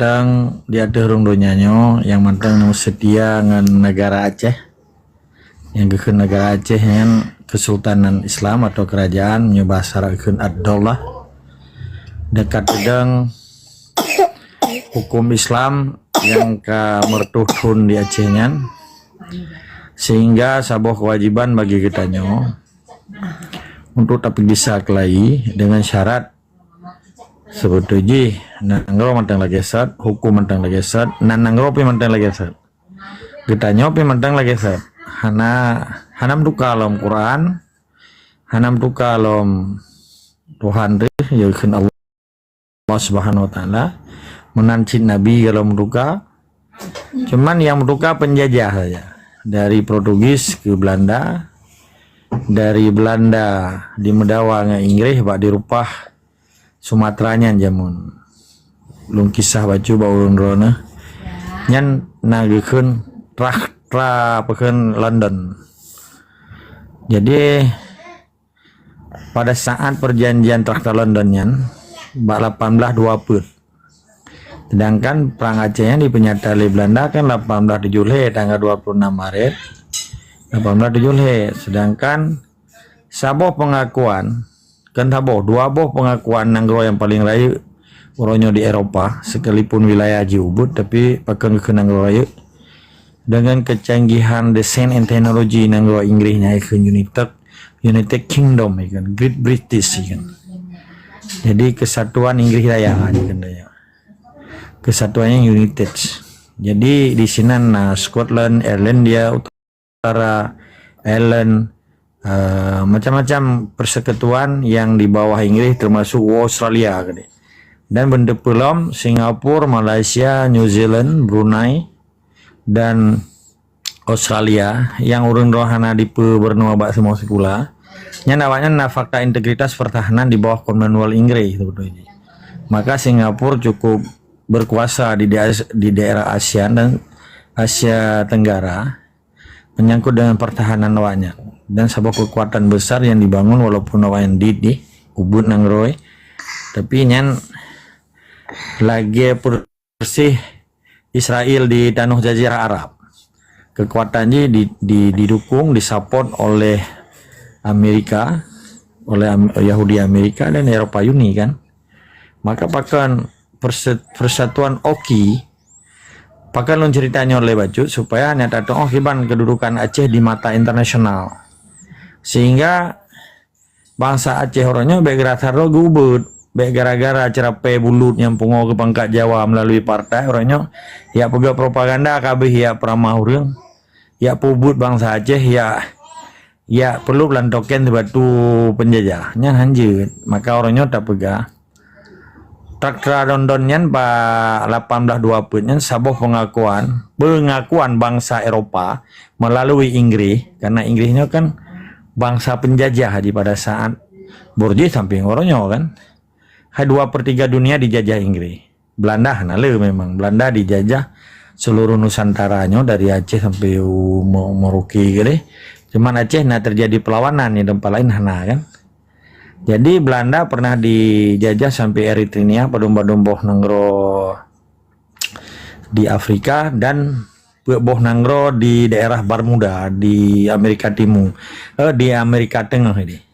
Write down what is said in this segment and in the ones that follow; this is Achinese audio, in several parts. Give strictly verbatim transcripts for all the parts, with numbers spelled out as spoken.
mantong di ateueh rhueng donya nyoe nyang mantong nyang seutia ngon neugara Aceh. Nyang geukheun neugara Aceh nyan Kesultanan Islam atau kerajaan, meunyoe bahasa Arab geukheun ad-daulah. Dekat peudong hukum Islam nyang ka meureutoh thon di Aceh nyan, sehingga saboh kewajiban bagi geutanyoe untuk tapeugisa keulayi dengan syarat, seubeutôi jih nanggroe mantong lagée sot, hukum mantong lagée sot, nan nanggroe pih mantong lagée sot. Geutanyoe pih mantong lagée sot. Hana, hana meutuka lom Quran, hana meutuka lom Tuhan teuh, ya kheun Allah Subhanahu Wa Taala. Meunan cit Nabi kalau meutuka. Cuman yang meutuka penjajah saja. Dari Portugis ke Belanda, dari Belanda dimeudawa ngon Inggréh bak dirupah Sumatera nyan jameun. Lôn kisah bacut bak ureuëng droeneuh. Nyan na geukheun Trah-, Tra-, apa kheun London. Jadi, pada saat perjanjian Traktat London nyan, bak lapan belas dua peuet. Sedangkan Perang Aceh nyan dipeunyata lé Belanda kan lapan belas tujoh lhée, tanggal dua puluh enam Maret lapan belas tujoh lhée. Sedangkan saboh pengakuan, kan saboh, dua boh pengakuan nanggroe nyang paleng rayeuk uroe nyoe di Eropa, sekalipun wilayah jih ubit, tapi pakon geukheun nanggroe rayeuk, dengan kecanggihan desain and teknologi nanggroe Inggréh nyang geukheun United, United Kingdom, ya kan, Great British, ya kan. Jadi, kesatuan Inggréh Raya, ya kan, ya. Kesatuannya United. Jadi, di sinan na Scotland, Irlandia Utara, Ireland, eh, macam-macam persekutuan yang di bawah Inggréh, termasuk Australia, kan. Dan beuteupeue lom Singapura, Malaysia, New Zealand, Brunei, dan Australia nyang ureuëng droe hana dipeubeureunoe bak seumoe sikula, nyan awaknyan na fakta integritas pertahanan di bawah Commonwealth Inggréh sebetulnya. Maka Singapura cukup berkuasa di dae-, di daerah ASEAN dan Asia Tenggara menyangkut dengan pertahanan awaknyan dan saboh kekuatan besar yang dibangun walaupun awaknyan dit di ubit nanggroe, tapi nyan lagée per- Persih Israel di tanoh Jazirah Arab. Kekuatan jih di, di, didukung, disupport oleh Amerika, oleh Am-, Yahudi Amerika dan Eropa Uni kan. Maka pakon perse-, persatuan oki, pakon lôn cerita nyoe lé bacut supaya nyan tateuoh kiban kedudukan Aceh di mata internasional. Sehingga bansa Aceh uroe nyoe bék geurasa droe geuubit, bék gara-gara ceurapée bulut nyang pungoe keu pangkat Jawa meulalu partai uroe nyoe, yak peugah propaganda ka abéh yak peuramah ureuëng, yak peubuet bansa Aceh, yak, yak peulop lam token sibatu penjajah. Nyan hanjeuet. Maka uroe nyoe tapeugah, Traktat London nyan bak lapan belas dua peuet nyan saboh pengakuan, pengakuan bansa Eropa melalui Inggris, karena Inggris nyoe kan bansa penjajah di pada saat Bordeaux sampai uroe nyoe kan. Hai dua per tiga dunia dijajah Inggris. Belanda hana le memang. Belanda dijajah seluruh Nusantara nyoe dari Aceh sampai u-, Mo-, Merauke ke deh. Cuman Aceh na terjadi perlawanan di tempat lain hana kan. Jadi Belanda pernah dijajah sampai Eritrea, padum-padum boh nanggroe di Afrika dan peuet boh nanggroe di daerah Bermuda di Amerika Timur, eh, di Amerika Tengah ini.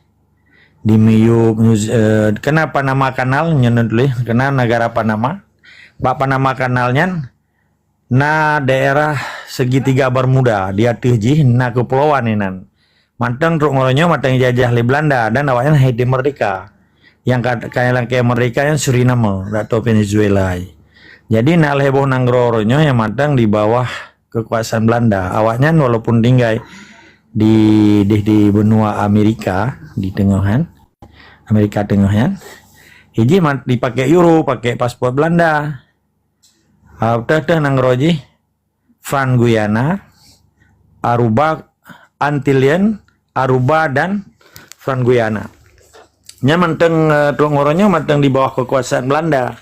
Di Miyup, New Z-, eh, kena Panama Kanal, nyoe tuléh, kena negara Panama. Bak Panama Kanal nyan, na daerah segitiga Bermuda, di ateueh jih na keupulauan inan. Mantong trok ngon uroe nyoe mantong jajah lé Belanda dan awaknyan hai merdeka. Nyang ka, ka nyang lakée merdeka nyan Suriname, atau Venezuela. Jadi na lhée boh nanggroe uroe nyoe nyang mantong di bawah kekuasaan Belanda. Awaknyan walaupun tinggai di, di, di benua Amerika, di teungoh nyan, Amerika Teungoh nyan, ijih man-, dipakai euro, pakai paspor Belanda. Ah, teuh-teuh nanggroe jih, French Guiana, Aruba, Antillian, Aruba dan French Guiana. Nyan mantong, eh, trok ngon uroe nyoe mantong di bawah kekuasaan Belanda.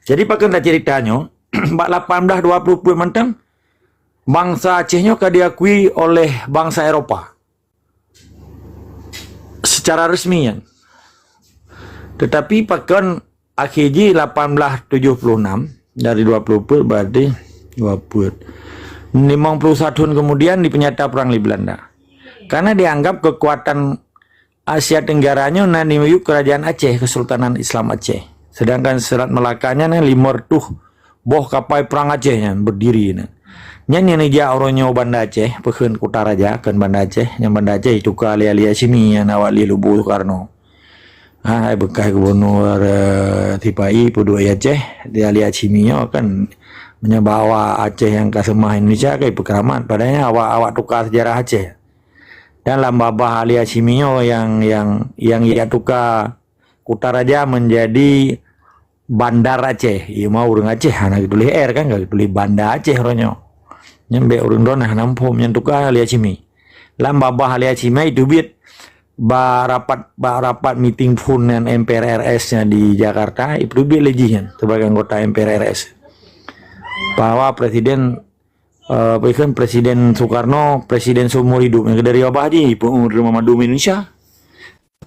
Jadi pakon tacerita nyoe, bak lapan belas dua puluh peuet mantong, bansa Aceh nyoe ka diakui oleh bansa Eropa secara resmi nyan. Tetapi pakon akhé jih lapan belas tujoh puluh enam, Dari dua puluh peuet berarti dua peuet. Limong puluh satu tahun kemudian dipeunyata perang lé Belanda. Karena dianggap kekuatan Asia Tenggara nyoe na di miyueb Kerajaan Aceh, Kesultanan Islam Aceh. Sedangkan Selat Melaka nyan na lima reutôh boh kapai perang Aceh nyan berdiri nyan. Nyan nyang neujak uroe nyoe Banda Aceh, peukheun Kuta Raja, kon Banda Aceh. Nyan Banda Aceh ituka lé Ali Hasyimi nyang awak lé Lubu Sukarno. Ha, hai bekas gubernur, eh, Sipai peuduek di Aceh, di Ali Hasyimi nyoe kan meunyoe bak awak Aceh nyang ka seumah Indonesia kan ipeukeuramat, padahai nyan awak, awak tuka sejarah Aceh. Dan lam babah Ali Hasyimi nyoe nyang, nyang, nyang ijak tuka Kuta Raja menjadi Bandar Aceh. Ié mau ureuëng Aceh hana geutuléh R kan, ka geutuléh Banda Aceh uroe nyoe. Nyan bék ureuëng droeneuh hana muphom, nyan tuka Ali Hasyimi. Lam babah Ali Hasyimi iteubiet bak rapat, bak rapat meeting phone nyan M P R R S nyan di Jakarta, iteubiet lé jih nyan sebagai anggota M P R R S. Bahwa Presiden, eh, apa itu, Presiden Soekarno, Presiden seumur hidup nyang dari babah jih, ipeue ureuëng mandum Indonesia.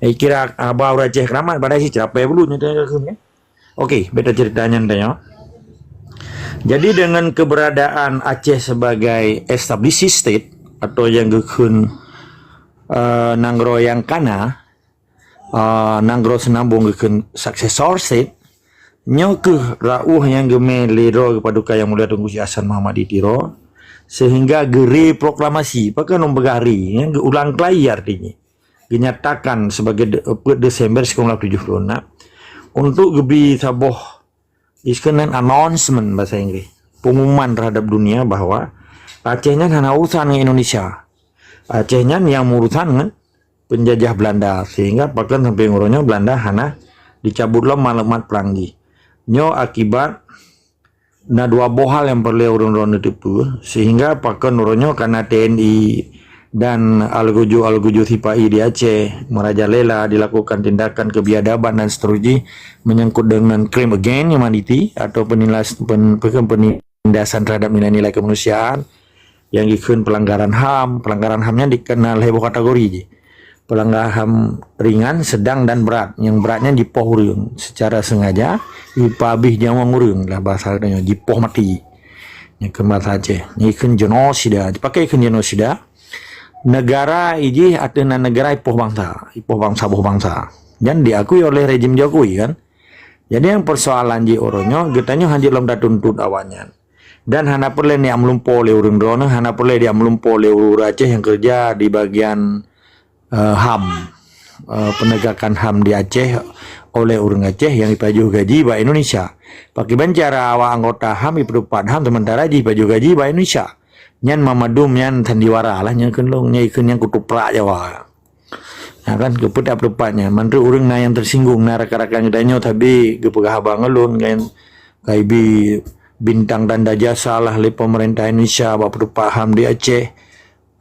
Eh, kira haba ureuëng Aceh keuramat, padahai si ceurapai bulut nyan teuka keuh, ya. Okey, beta cerita nyan tanyoe. Jadi dengan keberadaan Aceh sebagai established state atau nyang geukheun, eh, nanggroe nyang kana, eh, nanggroe seunambong geukheun successor state, nyoe keuh rauh nyang geumé lé droe Geupaduka Yang Mulia Teungku Syekh Hasan Muhammad di Tiro, sehingga geureproklamasi, pakon lôn peugah re, nyang geuulang keulai artinya. Dinyatakan sebagai de-, peuet Desember sikureueng tujoh puluh enam untuk geubi saboh, iskeunan announcement bahasa Inggris, pengumuman terhadap dunia bahwa Aceh nyan hana urusan ngon Indonesia. Aceh nyan nyang meurusan ngon penjajah Belanda, sehingga pakon sampai uroe nyoe Belanda hana dicabut lom maklumat perang jih. Nyoe akibat na dua boh hal nyang peureulée ureuëng droeneuh teupeue, sehingga pakon uroe nyoe kana T N I dan algojo-algojo sipai di Aceh merajalela dilakukan tindakan kebiadaban dan seterusnya menyangkut dengan crime against humanity atau penilas-, pen-, penindasan terhadap nilai-nilai kemanusiaan yang geukheun pelanggaran HAM. Pelanggaran HAM nyan dikenal lhée boh kategori jih. Pelanggaran HAM ringan, sedang dan berat. Nyang berat nyan jipoh ureuëng secara sengaja, ipeuhabéh nyawöng ureuëng lah bahasa geutanyoe, jipoh maté. Nyang kheun bahasa Aceh, nyang kheun genosida, jipakai kheun genosida. Negara ijih ateueh nan negara ipoh bansa, ipoh bansa boh bansa. Dan diakui oleh rejim Jokowi kan. Jadi nyang persoalan jih uroe nyoe, geutanyoe hanjeuet lom tatuntut awaknyan. Dan hana peureulée neujak meulumpoe lé ureuëng droeneuh, hana peureulée neujak meulumpoe lé ureuëng Aceh nyang keureuja di bagian, eh, HAM, eh, penegakan HAM di Aceh oleh ureuëng Aceh nyang jipajoh gaji bak Indonesia. Pakriban cara awak anggota HAM jipeuteupat HAM sementara jipajoh gaji bak Indonesia. Nyan mamandum nyan sandiwara lah nyang kheun lôn, nyang kheun nyang kutuprak Jawa. Ha kan, keupeue tapeutupat nyan? Mandum ureuëng na nyang teusinggung, na rakan-rakan geutanyoe sabe geupeugah haba ngon lôn kan, ka ibi bintang tanda jasa lah lé pemerintah Indonesia bak peutupat HAM di Aceh.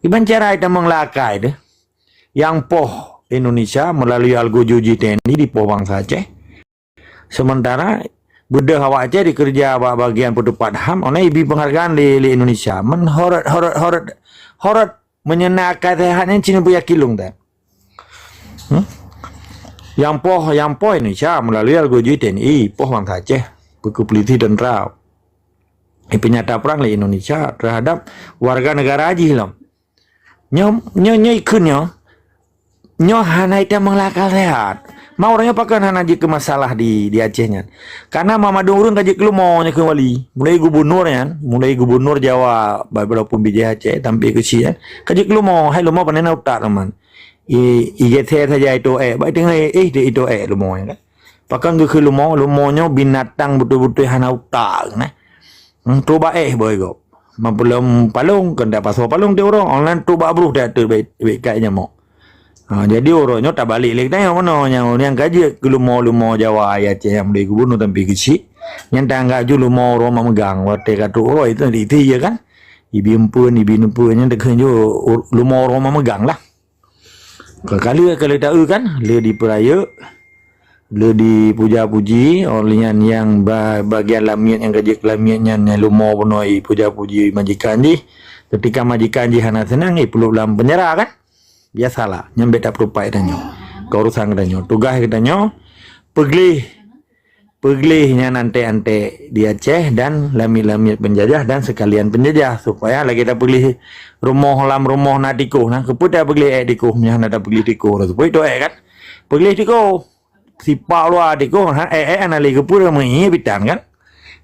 Kiban cara itamong lakai deh. Nyang poh Indonesia melalui algojo jih T N I dipoh bansa Aceh. Sementara beudôh awak Aceh dikeureuja bak bagian peutupat HAM, ona ibi penghargaan lé, lé Indonesia. Men horot, horot, horot, horot meunyoe na akai sehat nyan cina beuyakin lôn that. Hmm? Nyang poh, nyang poh Indonesia melalui algojo T N I, poh bansa Aceh, buku polisi tentara. Ipeunyata perang lé Indonesia terhadap warga negara jih lom. Nyoe, nyoe, nyoe ikheun nyoe, nyoe hana itamong lakal sehat. Ma ureuëng nyoe pakon hana jeuet keu masalah di, di Aceh nyan. Karena mamandum ureuëng ka jeuet keu leumo nyoe kheun wali. Mulai gubunur nyan, mulai gubunur Jawa, ba-, walaupun bijéh Aceh, sampai keu si nyan, ka jeuet keu leumo, hai leumo pane na utak teuma. I, igeuthée saja itu ék, bak teungoh éh, éh, itu ék leumo nyan kan. Pakon geukheun leumo, leumo nyoe binatang beutôi-beutôi hana utak nah. Hmm, trok bak éh boh gob. Meupeulom palong, keuneuk pasoe palong tiep uroe, online trok bak broh tiep ateueh bèk, bèk kat nyamok. Ha, jadi uroe nyoe tabalek lé geutanyoe meunoe nyang, nyang ka jeuet keu leumo-leumo Jawa, Aceh nyang mulai gubunur sampai keuchik. Nyan tanggap ju leumo uroe mak meugang, watèe ka trok uroe itu di iti ya kan. Ibi empeuen, ibi nempeuen nyan takheun ju u-, leumo uroe mak meugang lah. Ka kali, ka lheueh taeu kan, lheueh dipeureuyek, lheueh dipuja-puji, oh lheueh nyan nyang ba-, bagian lamiet nyang ka jeuet keu lamiet nyan, nyang leumo bunoe ipuja-puji majikan jih. Ketika majikan jih hana seunang, ipeuleub lam penjara kan? Biasalah, nyan bèk tapeutupat tanyoe. Keu urusan geutanyoe, tugaih geutanyoe, peugleh Peugleh nyan antek-antek di Aceh dan lamiet-lamiet penjajah dan sekalian penjajah, supaya lagèe tapeugleh rumoh, lam rumoh na tikoh. Nah, keupeue tapeugleh èk tikoh meunyo hana tapeugleh tikoh? Supaya itu èk kan? Peugleh tikoh. Sipak luwa tikoh, ha, èk, èk hana lé keupeue, meuié bitan kan?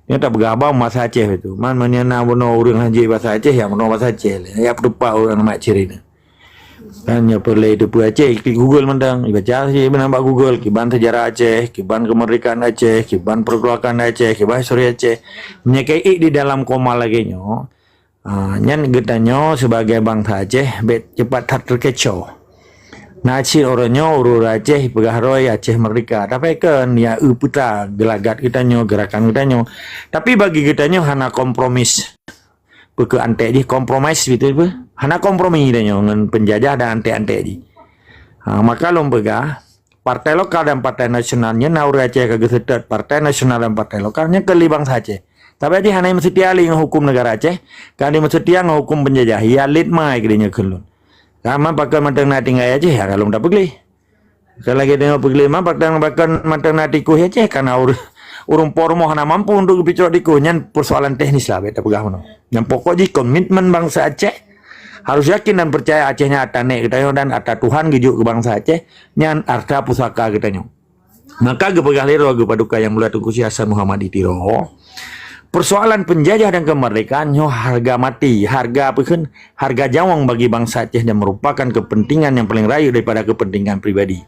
Nyoe tapeugah haba bahasa Aceh itu. Man, meunyo na bunoe ureueng hanjeuet bahasa Aceh, ya bunoe bahasa Aceh lé. Ya peutupat ureueng mak ciri nyan. Kan nyoe peureulèe teupeue Aceh, klik Google mantong. Ibaca saja beunang bak Google, kiban sejarah Aceh, kiban kemerdekaan Aceh, kiban pergerakan Aceh, kiban histori Aceh. Meunyo keu ék di dalam koma lagèe nyoe, ah, nyan geutanyoe sibagai bansa Aceh bèk cepat that terkecoh. Na cit uroe nyoe ureueng Aceh peugah roi Aceh merdeka. Tapi kan ya eu peuta geulagat geutanyoe, gerakan geutanyoe. Tapi bagi geutanyoe hana kompromis. Peu keu antek jih kompromis, beutôi peue? Hana kompromi tanyoe ngon penjajah dan antek-antek jih. Ha, maka lôn peugah, partai lokal dan partai nasional nyoe na ureueng Aceh ka geuseutôt partai nasional dan partai lokal nyoe keu lé bansa Aceh. Tapi jih hana meuseutia lé ngon huköm negara Aceh, ka lé meuseutia ngon huköm penjajah. Ya lit mai keu nyoe keu lôn. Ka man pakon mantong na tinggai Aceh, ya ka lôn tapeugleh. Ka lagèe deungoe peugleh ma, pakon, pakon mantong na tikoh Aceh, kana ureueng, ureueng po rumoh hana mampu untuk geupicrok tikoh, nyan persoalan teknis lah, bèk tapeugah meunoe. Nyang pokok jih komitmen bansa Aceh harus yakin dan percaya Aceh nyan atra nèk geutanyoe dan atra Tuhan geujok keu bansa Aceh, nyan harta pusaka geutanyoe. Maka geupeugah lé Roh Geupaduka Yang Mulia Teungku Syèh Hasan Muhammad di Tiro, persoalan penjajah dan kemerdekaan nyoe harga mati, harga apa kheun, harga nyawöng bagi bansa Aceh dan merupakan kepentingan yang paling rayeuk daripada kepentingan pribadi.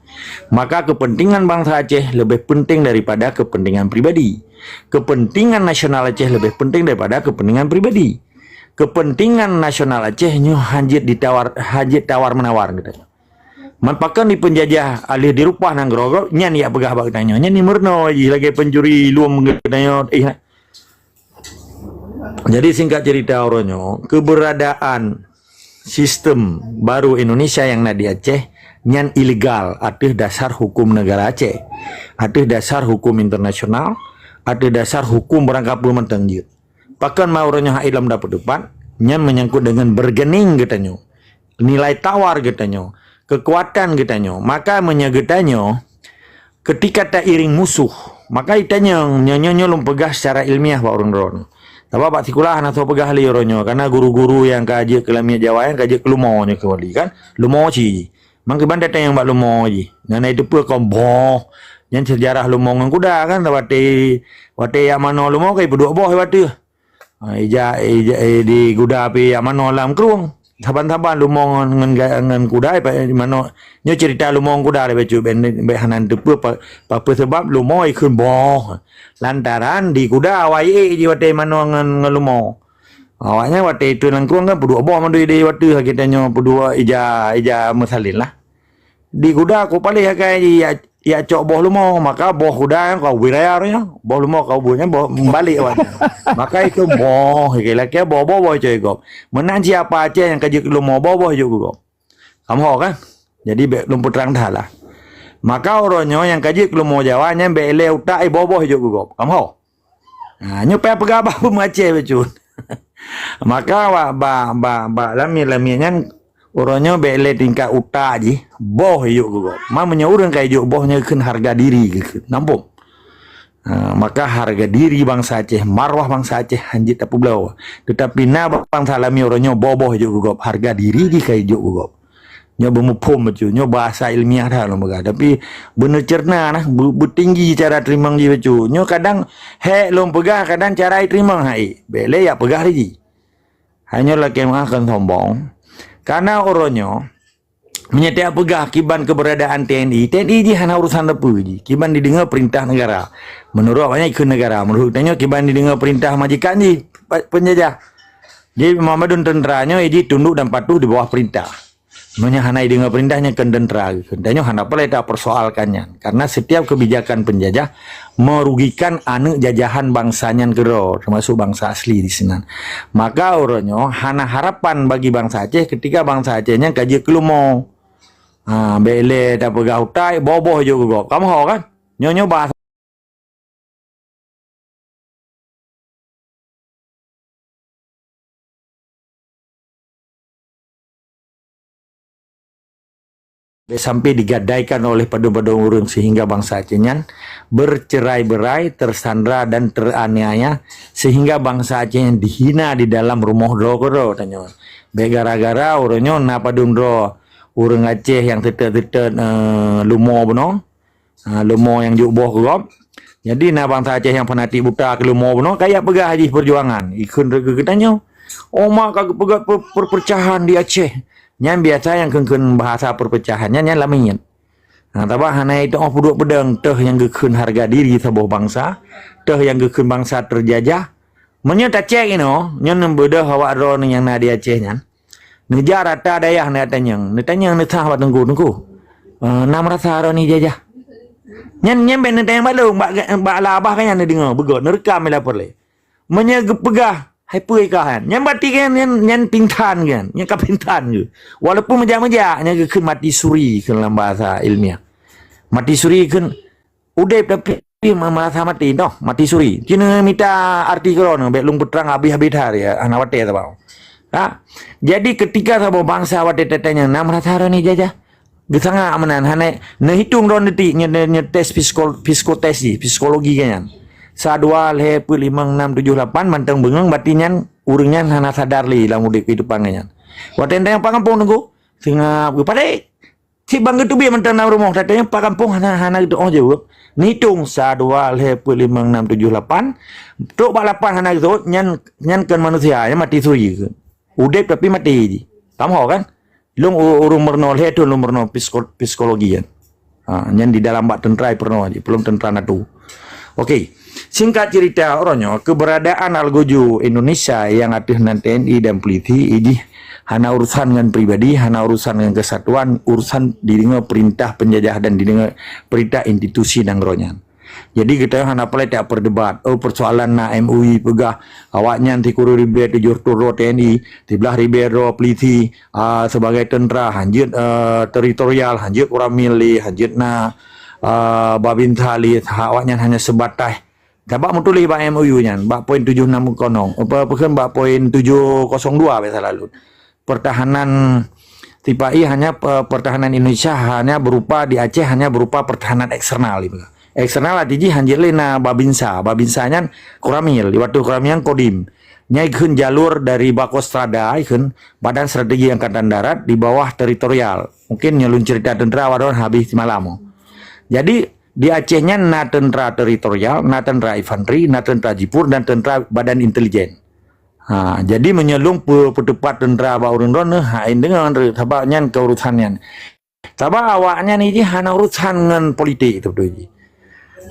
Maka kepentingan bansa Aceh lebih penting daripada kepentingan pribadi. Kepentingan nasional Aceh lebih penting daripada kepentingan pribadi. Kepentingan nasional Aceh nyoe hanjeuet ditawar, hanjeuet tawar menawar gitu. Man pakon di penjajah alih dirupah nanggroe, nyan jak peugah bak geutanyoe. Nyan ni meurunoe jih lagèe pencuri lom geutanyoe. Eh, jadi singkat cerita uroe nyoe, keberadaan sistem baru Indonesia yang na di Aceh nyan ilegal ateueh dasar hukum negara Aceh, ateueh dasar hukum internasional, ateueh dasar hukum barangkapeue mantong jeuet. Pakon ma uroe nyoe hai lom dapeuet tupat, nyan menyangkut dengan bergening geutanyoe, nilai tawar geutanyoe, kekuatan geutanyoe. Maka meunyoe geutanyoe ketika tairing musuh, maka itanyong nyoe, nyoe, nyoe lôn peugah secara ilmiah bak ureueng droeneuh. Sabab bak sikula hana soe peugah lé uroe nyoe, karena guru-guru nyang ka jeuet keu lamiet Jawa nyan ka jeuet keu leumo nyoe keu wali kan, leumo ci. Mang kiban datang nyang bak leumo jih. Nyan na iteupeue kon boh. Nyan seujarah leumo ngon kuda kan, watèe, watèe jak manoe leumo ka ipeuduek boh i ateueh. Ha, ija, ija, eh, di kuda pi jak manoe lam krueng. Saban-saban leumo ngon, ngon ga-, ngon kuda, eh, pa-, manoe. Nyoe cerita leumo ngon kuda lé bacut, bèk, bèk hana teupeue pa, pa peue sabab leumo ikheun boh. Lantaran di kuda awai ék jih watèe manoe ngon, ngon leumo. Awaknyan watèe itu lam krueng kan peuduek boh mandum di ateueh, geutanyoe peuduek ija, ija meusalin lah. Di kuda ku paléh akai jih, ya, ya cok boh leumo, maka boh kuda nyan ka ubit raya nyan, boh leumo ka ubit nyan, boh balek awaknyan. Maka itu boh, ke lakèe boh, boh, boh icok i gob. Meunan siapa Aceh nyang ka jeuet keu leumo, boh, boh ijok keu gob. Kamoe ho kan? Jadi bèk lôn peutrang that lah. Maka uroe nyoe nyang ka jeuet keu leumo Jawa nyan bèk ilèe utak, eh, boh, boh ijok keu gob. Kamoe ho. Ha, nyoe payah peugah bak peumeuacèh bacut. Maka bak, bak, bak, bak lamiet-lamiet nyan, uroe nyoe bèk lé tingkat utak jih, boh ijok keu gob. Ma meunyoe ureueng ka ijok boh nyoe kheun harga diri geukheun. Nampung. Ha, maka harga diri bansa Aceh, marwah bansa Aceh hanjeuet tapeubloe. Teutapi na bansa lamiet uroe nyoe boh-boh ijok keu gob, harga diri jih ka ijok keu gob. Nyoe beumuphom bacut, nyoe bahasa ilmiah that lôn peugah. Tapi beuneucerna nah, beu-, beutinggi cara teurimong jih bacut. Nyoe kadang hék lôn peugah, kadang cara jiteurimong hai. Bèk lé jak peugah lé jih. Hai nyoe lakèe meu'ah kon sombong. Karena uroe nyoe, meunyoe tajak peugah kiban keberadaan T N I, T N I jih hana urusan sapeue jih. Kiban jideungoe peurintah negara. Meunurot awaknyan ikheun negara. Meunurot tanyoe kiban jideungoe peurintah majikan jih, pa-, penjajah. Jadi, Muhammadun tentara nyoe jih tunduk dan patuh di bawah peurintah. Meunyoe hana jideungoe peurintah nyan kheun tentara geukheun. Tanyoe hana peureulèe tapeursoalkan nyan. Karena setiap kebijakan penjajah merugikan aneuk jajahan bansa nyan keudroe, termasuk bansa asli di sinan. Maka uroe nyoe hana harapan bagi bansa Aceh ketika bansa Aceh nyan ka jeuet keu leumo. Ha, bèk lé tapeugah utai, boh-boh ijok keu gob. Kamoe ho kan? Nyoe-nyoe bahasa sampai digadaikan oleh padum-padum ureuëng sehingga bangsa Aceh nyan bercerai-berai, tersandra dan teraniaya, sehingga bangsa Aceh nyan dihina di dalam rumoh droe keudroe tanyoe. Bék gara-gara ureuëng nyoe na padum droe ureuëng Aceh nyang teutet-teutet, eh, lumo bunoe, ha, lumo nyang jok boh keu gob. Jadi na bangsa Aceh nyang fanatik buta keu lumo bunoe, kaya peugah jih perjuangan. Ikheun reugeue geutanyoe. Oma ka geupeugah per-, perpecahan di Aceh. Nyan biasa nyang kheun-kheun bahasa perpecahan nyan, nyan lamiet. Nah, tabah hana itu oh puduk pedang teuh nyang geukheun harga diri saboh bangsa, teuh nyang geukheun bangsa terjajah. Meunyoe tacek inoe, nyoe neubeudoh awak droe nyang na di Aceh nyan. Neuja rata dayah neutanyong, neutanyong neusah bak teungku-teungku. Eh, na meurasa droe ni jajah. Nyan nyan ben neutanyong bak lôn, bak, bak la abah ka nyan neudeungoe, beugot, neurekam ila peureulée. Meunyoe geupeugah, hai peue kah nyan? Nyan bati kan nyan, nyan pingsan kan, nyan ka pingsan geuh. Walaupun meujak-meujak, nyan geukheun mati suri keu lam bahasa ilmiah. Mati suri kheun udeb tapi ma-, merasa mati, noh, mati suri. Cina mita arti keudroe, bék lôn peutrang habéh-habéh that ya, hana watée saban. Ha? Jadi ketika saboh bangsa watée tatanyong na meurasa droe ni jajah. Geusangak meunan, hana neuhitung droe neutik, nyoe, nyoe, nyoe tes psikol-, psikotesi, psikologi geuh nyan. Sa dua lhée peuet limong nam tujoh lapan mantong beungoh, bati nyan ureuëng nyan hana sadar lé lam udeb keuhidupan geuh nyan. Watée nyan pat gampông teungku, seungab geuh padé. Cit ban geuteubiet mantong lam rumoh, tatanyong pat gampông hana, hana geuteuoh jaweueb. Neuhitung sa dua lhée peuet limong nam tujoh lapan, trok bak lapan hana geuseuôt, nyan, nyan kon manusia, nyan mati suri. Udeb tapi mati jih. Paham ho kan? Lôn u-, ureuëng meurunoe lhée thon lôn meurunoe psiko-, psikologi kan. Ha, nyan di dalam bak tentara peurunoe jih, peulom tentara NATO. Okey, singkat cerita, uroe nyoe keberadaan Algojo Indonesia nyang ateueh nan T N I dan polisi jih hana urusan ngon pribadi, hana urusan ngon kesatuan, urusan dideungoe perintah penjajah dan dideungoe perintah institusi nanggroe nyan. Jadi geutanyoe hana palai taperdebat, oh, persoalan na M O U peugah awaknyan sikureueng ribée tujoh reutôh droe T N I, siblaih ribée droe polisi, ah, sebagai tentara, hanjeuet, eh, teritorial, hanjeuet Koramil lé, hanjeuet na, ah, Babinsa lé, awaknyan hanya sebatas. Sabab meutuléh bak M O U nyan, bak poin tujoh nam kosong, apa, apa kheun bak poin tujoh kosong dua biasa lalu. Pertahanan sipai hanya pe-, pertahanan Indonesia hanya berupa di Aceh hanya berupa pertahanan eksternal gitu. Eksternal arti jih hanjeuet lé na Babinsa. Babinsa nyan Koramil, di watée Koramil nyan Kodim. Nyai kheun jalur dari Bakostrada, kheun Badan Strategi Angkatan Darat di bawah teritorial. Mungkin nyelun cerita tentara wadon habis semalam. Jadi di Aceh nyan na tentara teritorial, na tentara infanteri, na tentara jipur dan tentara badan intelijen. Ha, jadi meunyoe lôn peu-, peuteupat tentara bak ureuëng droeneuh, ha, ain deungon re-, sabab nyan keurusan nyan. Sabab awaknyan jih hana urusan ngon politik tu beutôi jih.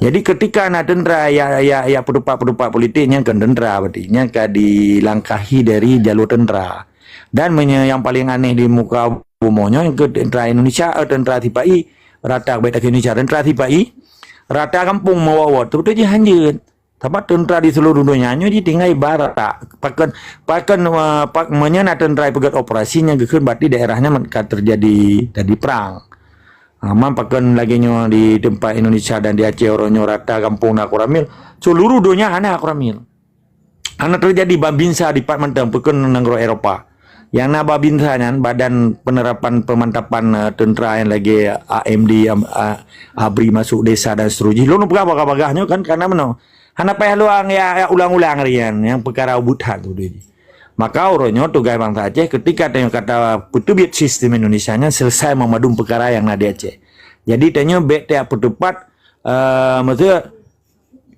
Jadi ketika na tentara ya ya ya peuteupat-peuteupat politik nyan kon tentara berarti. Nyan ka dilangkahi dari jalur tentara. Dan meunyoe nyang paling aneh di muka bumoe nyoe ke tentara Indonesia, eh, tentara sipai rata baik Indonesia, tentara sipai rata kampung mewawot. Tu beutôi jih hanjeuet. Sabab tentara di seluruh dunia nyoe jitinggai barat. Pakon, pakon, eh, pak, meunyoe na tentara peugét operasi nyang geukheun berarti daerah nyan ka terjadi, jadi perang. Ha, man pakon lagée nyoe di tempat Indonesia dan di Aceh uroe nyoe rata gampông na Koramil. Seluruh dunia hana Koramil. Hana terjadi Babinsa di pat mantong pakon nanggroe Eropa. Yang na Babinsa nyan, Badan Penerapan Pemantapan, eh, Tentera yang lagi A M D, am-, a-, ABRI masuk desa dan seterusnya. Lôn peugah bagah-bagah nyoe kan, karena meunoe. Hana payah luang ya, ya ulang-ulang rian yang perkara ubit that tu dia. Maka uroe nyoe tugaih bangsa Aceh ketika tengok kata peuteubiet sistem Indonesia nyan selesai memadum perkara yang na di Aceh. Jadi tengok bek tiap peuteupat, eh, maksud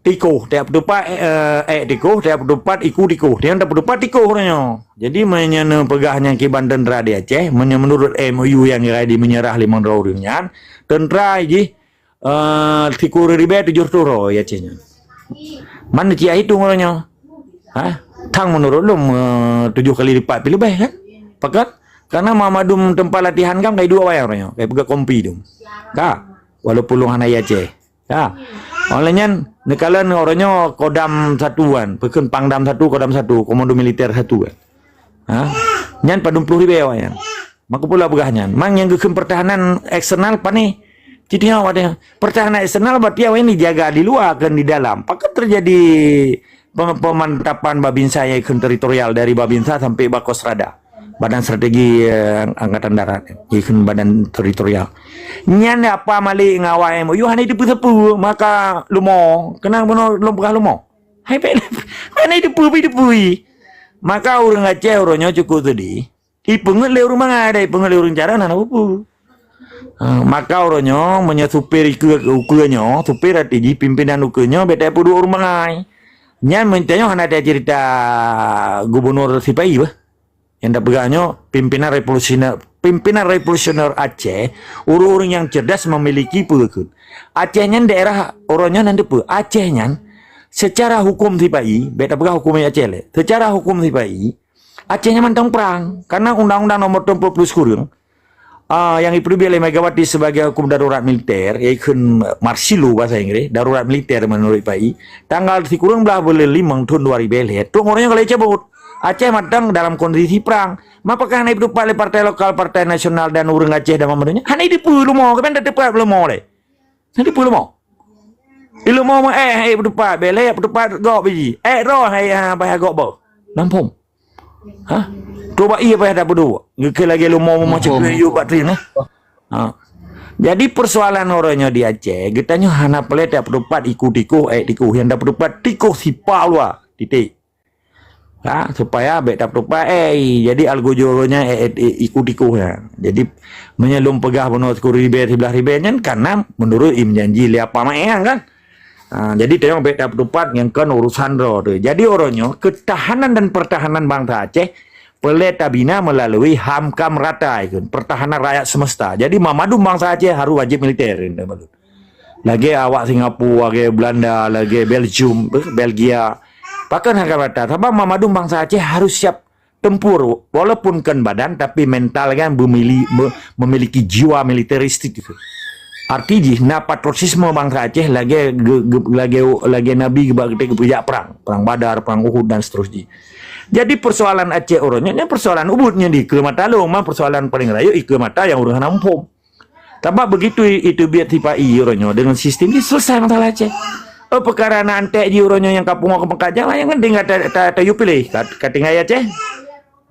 tikoh, tiap peuteupat, eh, eh, tikoh, tiap peuteupat iku tikoh. Tiap peuteupat tikoh uroe nyoe. Jadi meunyoe peugah nyang kiban tentera di Aceh, meunyoe menurut M O U yang ready menyerah limong droe ureuëng nyan, tentera jih eh, sikureueng ribée tujoh reutôh droe Aceh nyan. Man cit hitung uroe nyoe. Ha? Tang menurut lôn, eh, tujoh kali lipat pi leubeh kan? Pakon? Karena memadum tempat latihan kan kai dua wayang uroe nyoe, kai peugah kompi tu. Ka? Walaupun lôn hana i Aceh. Ka? Oleh nyan, neukalon uroe nyoe Kodam satu kan, pakon Pangdam satu, Kodam satu, Komando Militer satu kan. Ha? Nyan padum ploh ribée awaknyan. Maka pula peugah nyan. Mang nyang geukheun pertahanan eksternal pané. Cit nyoe watée pertahanan eksternal berarti awaknyan dijaga di luar, kon di dalam. Pakon terjadi pem-, pemantapan Babinsa nyang kheun teritorial dari Babinsa sampai Bakostrada. Badan Strategi, eh, Angkatan Darat, ikheun Badan Teritorial. Nyan apa Malik ngon awak M O U hana jiteupeue sapeue, maka leumo. Keunan bunoe lôn peugah leumo. Hai pek, hana jiteupeue, pi teupeue. Maka ureuëng Aceh uroe nyoe cukup seudeh. Ipeungeut lé ureuëng bangai, dan ipeungeut lé ureuëng jaran hana peue-peue. Ha, maka uroe nyoe meunyoe supir ukeue, ukeue nyoe, supir arti jih pimpinan ukeue nyoe, bèk tapeuduek ureuëng bangai. Nyan meutanyoe hana tacerita gubunur Sipai bah. Nyang tapeugah nyoe pimpinan revolusioner, pimpinan revolusioner Aceh, ureuëng-ureuëng nyang cerdas memiliki peue kheun. Aceh nyan daerah uroe nyoe nan teupeue. Aceh nyan secara hukum Sipai, bèk tapeugah hukum Aceh lé. Secara hukum Sipai, Aceh nyan mantong prang. Karena Undang-Undang Nomor tujuh puluh sikureueng, ah, yang diperlukan oleh Megawati sebagai hukum darurat militer, ikheun martial law bahasa Inggris, darurat militer menurut Sipai, tanggal sikureueng blaih buleuen limong thôn dua ribu lhèe, trok ureuëng nyoe ka lheueh cabut. Aceh mantong dalam kondisi prang. Mapakah hana jiteupeue lé partai lokal, partai nasional dan ureuëng Aceh dan banmandum nyan? Hana jiteupeue leumo, keupeue hana jiteupeue leumo lé? Hana jiteupeue leumo. Ileumo meu'èh, hai peutupat, bèk lé peutupat gok biji. Eh, roh hai, ha, bah gok boh. Nampung. Ha? Tu bak ie payah tapeuduek. Geukheun lagèe leumo meumaca yub bak trin, eh. Ha. Jadi persoalan uroe nyoe di Aceh, geutanyoe hana peureulèe tapeutupat iku tikoh, eh, tikoh nyang tapeutupat tikoh Sipai luwa. Titik. Ha, supaya bèk tapeutupat, eh, jadi algojo nyan, eh, eh, eh, iku tikoh nyan. Jadi meunyoe lôn peugah bunoe sikureueng ribèe, siblaih ribèe nyan karena menurut i meujanji lé apa maeng kan. Ha, jadi tanyoe bèk tapeutupat nyang kon urusan droe tu. Jadi uroe nyoe keutahanan dan pertahanan bansa Aceh peureulèe tabina meulalu HAM KAM rata ikheun, pertahanan rakyat semesta. Jadi mamandum bansa Aceh harus wajib militer. Lagèe awak Singapura, lagèe Belanda, lagèe Belgium, eh, Belgia. Pakon HAM KAM rata? Sabab mamandum bansa Aceh harus siap tempur, walaupun kon badan, tapi mental kan memili-, me-, memiliki jiwa militeristik gitu. Arti jih na patriotisme bansa Aceh lagèe ge-, ge-, lagèe, lagèe Nabi geuba geutanyoe geupeusiap prang, prang Badar, prang Uhud dan seterusnya. Jadi persoalan Aceh uroe nyoe, nyoe persoalan ubit nyoe di keue mata lôn, ma persoalan paleng rayeuk i keue mata nyang ureueng hana muphom. Sabab begitu i-, iteubiet Sipai uroe nyoe deungon sistem jih selesai masalah Aceh. Oh, peukara na antek jih uroe nyoe nyang ka pungo keu peukajang lah nyang penting ka ta-, ta-, tayue piléh ka, ka tinggai Aceh.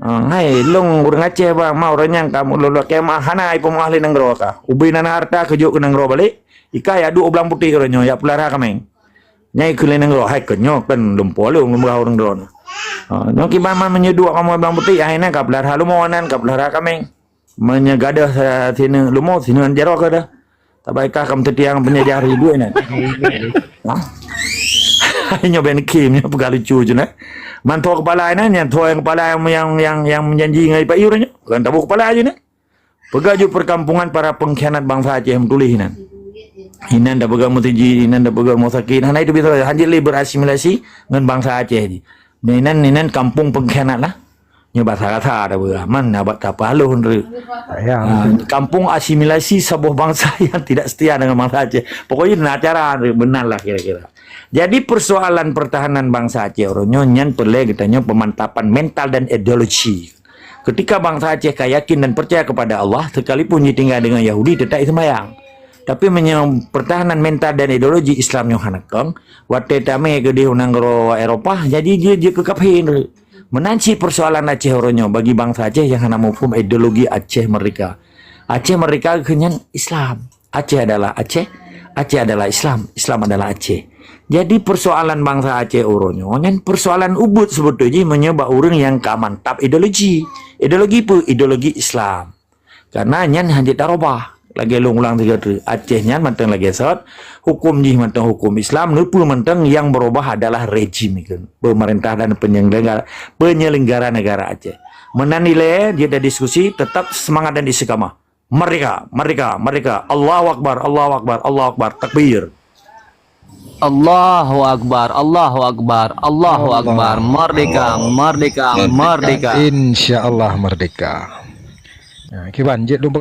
Ah, hai, lôn ureueng Aceh bah, ma uroe nyan ka mulod-lod keu meu'ah hana ipeumeu'ah lé nanggroe ka. Ubé na harta keu jok keu nanggroe balek, i ka yak duek u Blang Putéh uroe nyoe yak peulara kaméng. Nyan ikheun lé nanggroe, hai keu nyoe kan lumpoe lôn, lôn peugah ureueng droeneuh. Ah, nyoe kiban man meunyoe duek kamoe Blang Putéh, hai nan ka peulara leumo nan, ka peulara kaméng. Meunyoe gadôh, eh, sineuk leumo, sineuk jaroe ka dah. Tabai kah kam teutiang peunyeujah ri duek nyan. Ha? Nyoe ben kim, nyoe peugah lucu je nah. Man tho kepala nyan, nyan tho nyang kepala nyang, nyang, nyang, nyang meujanji ngon Sipai uroe nyoe. Kan taboh kepala je nah. Peugah ju perkampungan para pengkhianat bansa Aceh meutuléh inan. Inan dah peugah meuseujid, inan dah peugah rumah sakit. Hana itu bisa, hanjeuet lé berasimilasi ngon bansa Aceh jih. Inan, inan kampung pengkhianat lah. Nyoe basa rasa dah peugah. Man na bak tapaloh nre. Ya. Ha, kampung asimilasi saboh bangsa yang tidak setia dengan bangsa Aceh. Pokoknya na cara nre, benar lah kira-kira. Jadi persoalan pertahanan bangsa Aceh uroe nyoe nyan peureulèe geutanyoe pemantapan mental dan ideologi. Ketika bangsa Aceh ka yakin dan percaya kepada Allah, sekalipun jitinggai dengan Yahudi tetap jiseumbahyang. Tapi meunyoe pertahanan mental dan ideologi Islam nyoe hana kong, watèe tamè keudeh u nanggroe Eropah, jadi jeuet jeuet keu kafé. Meunan cit persoalan Aceh uroe nyoe bagi bansa Aceh nyang hana muphom ideologi Aceh Merdeka. Aceh Merdeka keu nyan Islam. Aceh adalah Aceh, Aceh adalah Islam, Islam adalah Aceh. Jadi persoalan bansa Aceh uroe nyoe nyan persoalan ubit seubeutôi jih meunyoe bak ureueng nyang ka mantap ideologi. Ideologi peue? Ideologi Islam. Karena nyan hanjeuet tarubah. Lagèe lôn ulang tiga kali, Aceh nyan mantong lagèe sot, hukum jih mantong hukum Islam, neupeue mantong nyang beurubah adalah rejim ikheun, pemerintah dan penyelenggara, penyelenggara negara Aceh. Meunan ilèe jeuet didiskusi, tetap semangat dan istiqamah. Merdeka, merdeka, merdeka. Allahu Akbar, Allahu Akbar, Allahu Akbar. Takbir. Allahu Akbar, Allahu Akbar, Allahu Akbar. Merdeka, merdeka, merdeka. Insya Allah merdeka. Nah, kiban, jeuet lôn